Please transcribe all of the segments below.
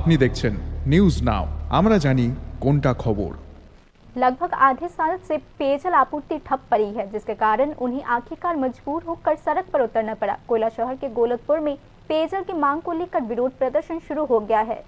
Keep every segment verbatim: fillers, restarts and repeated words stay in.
আপনি দেখছেন news now, আমরা জানি কোনটা খবর। लगभग आधे साल से पेयजल आपूर्ति ठप पड़ी है, जिसके कारण उन्हें आखिरकार मजबूर होकर सड़क पर उतरना पड़ा। कोयला शहर के गोलकपुर में पेयजल की मांग को लेकर विरोध प्रदर्शन शुरू हो गया है।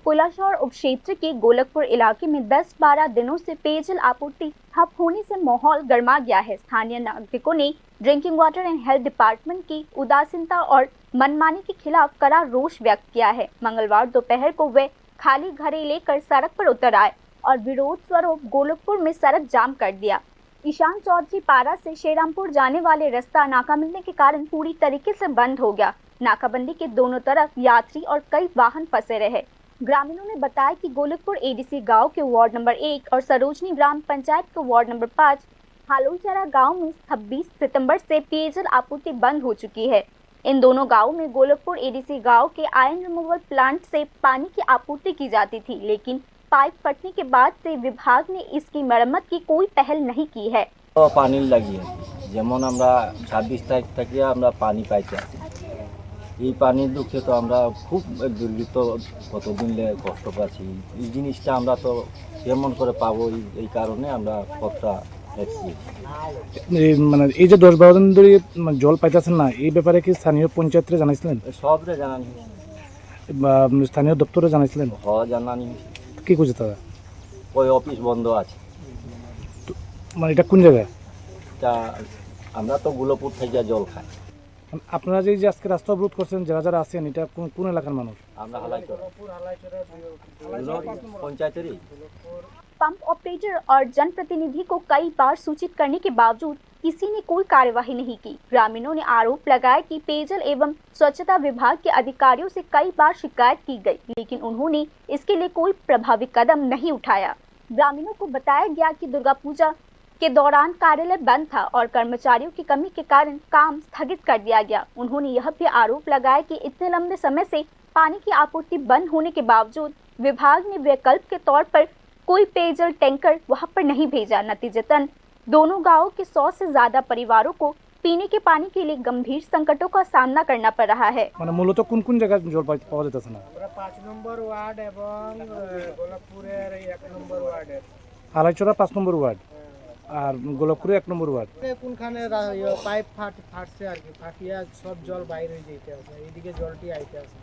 कोयला शहर उपक्षेत्र के गोलकपुर इलाके में दस बारह दिनों से पेयजल आपूर्ति ठप होने से माहौल गर्मा गया है। स्थानीय नागरिकों ने drinking water and health department की उदासीनता और मनमानी के खिलाफ कड़ा रोष व्यक्त किया है। मंगलवार दोपहर को वे खाली घड़े लेकर सड़क पर उतर आए और विरोध स्वरूप गोलकपुर में सड़क जाम कर दिया। ईशान चौधरी पारा से शेरामपुर जाने वाले रास्ता नाकाबंदी के कारण पूरी तरीके से बंद हो गया। नाकाबंदी के दोनों तरफ यात्री और कई वाहन फंसे रहे। ग्रामीणों ने बताया कि गोलकपुर एडीसी गांव के वार्ड नंबर एक और सरोजनी ग्राम पंचायत के वार्ड नंबर पाँच हालूचारा गांव में छब्बीस सितंबर से पेयजल आपूर्ति बंद हो चुकी है। इन दोनों गांवों में गोलकपुर एडीसी गांव के आयरन रिमूवल प्लांट से पानी की आपूर्ति की जाती थी, लेकिन पाइप फटने के बाद से विभाग ने इसकी मरम्मत की कोई पहल नहीं की है। তো পানির লাগি আর কি। যেমন আমরা ছাব্বিশ তারিখ থেকে আমরা পানি পাইতে আছি। এই পানির দুঃখে তো আমরা খুব দুর্গত, কতদিন লে কষ্ট পাচ্ছি। এই জিনিসটা আমরা তো কেমন করে পাবো, এই, এই কারণে আমরা পথটা হেঁটে এই মানে এই যে দশ বারো দিন ধরে মানে জল পাইতেছেন না, এই ব্যাপারে কি স্থানীয় পঞ্চায়েতরে জানাইছিলেন? সবরে জানানি হয়েছে। বা স্থানীয় দপ্তরে জানাইছিলেন? হ, জানানি হয়েছে। কি করছে তারা? ওই অফিস বন্ধ আছে। মানে এটা কোন জায়গা? তা আমরা তো গুলোপুর থেকে জল খাই। মানে আপনারা যে এই যে আজকে রাস্তা অবরোধ করছেন, যারা যারা আছেন, এটা কোন কোন এলাকার মানুষ? আমরা হালাইচর পঞ্চায়েতেরই। पंप ऑपरेटर और जनप्रतिनिधि को कई बार सूचित करने के बावजूद किसी ने कोई कार्यवाही नहीं की। ग्रामीणों ने आरोप लगाया कि पेयजल एवं स्वच्छता विभाग के अधिकारियों से कई बार शिकायत की गई, लेकिन उन्होंने इसके लिए कोई प्रभावी कदम नहीं उठाया। ग्रामीणों को बताया गया कि दुर्गा पूजा के दौरान कार्यालय बंद था और कर्मचारियों की कमी के कारण काम स्थगित कर दिया गया। उन्होंने यह भी आरोप लगाया कि इतने लंबे समय से पानी की आपूर्ति बंद होने के बावजूद विभाग ने वैकल्पिक के तौर पर कोई पेयजल टैंकर वहां पर नहीं भेजा। नतीजतन दोनों गांवों के सौ से ज्यादा परिवारों को पीने के पानी के लिए गंभीर संकटों का सामना करना पड़ रहा है। মানে মূলত কোন কোন জায়গায় জল পাই- পাওয়া যেতেছে না? আমরা পাঁচ নম্বর ওয়ার্ড এবং আহ, গোলাপপুরের এই এক নম্বর ওয়ার্ডের আলাইচড়া পাঁচ নম্বর ওয়ার্ড আর গোলাপপুরে এক নম্বর ওয়ার্ড। কোনখানে রা- ইয়ে, পাইপ ফাট ফাটছে আর কি, ফাটিয়া সব জল বাইরে হয়ে যেতে আছে, এইদিকে জলটি আইতে আছে।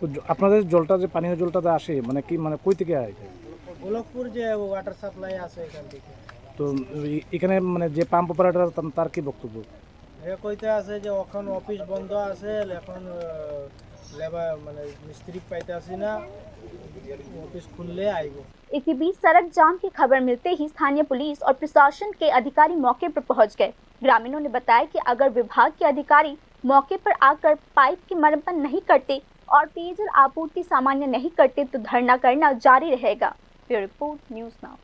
তো জ- আপনাদের জলটা যে পানীয় জলটা যে আসে মানে কি মানে কই থেকে আসে? গোলকপুর যে ওয়াটার সাপ্লাই আছে এখান থেকে। তো এই- এখানে মানে যে পাম্প অপারেটর তার- তার কি বক্তব্য? এ কইতে আছে যে এখন অফিস বন্ধ আছে, এখন লেবার মানে মিস্ত্রি পাইতে আসি না, অফিস খুললে আইব। इसी बीच सड़क जाम की खबर मिलते ही स्थानीय पुलिस और प्रशासन के अधिकारी मौके पर पहुंच गए। ग्रामीणों ने बताया कि अगर विभाग के अधिकारी मौके पर आकर पाइप की मरम्मत नहीं करते और पेयजल आपूर्ति सामान्य नहीं करते तो धरना करना जारी रहेगा। Bureau report, news now.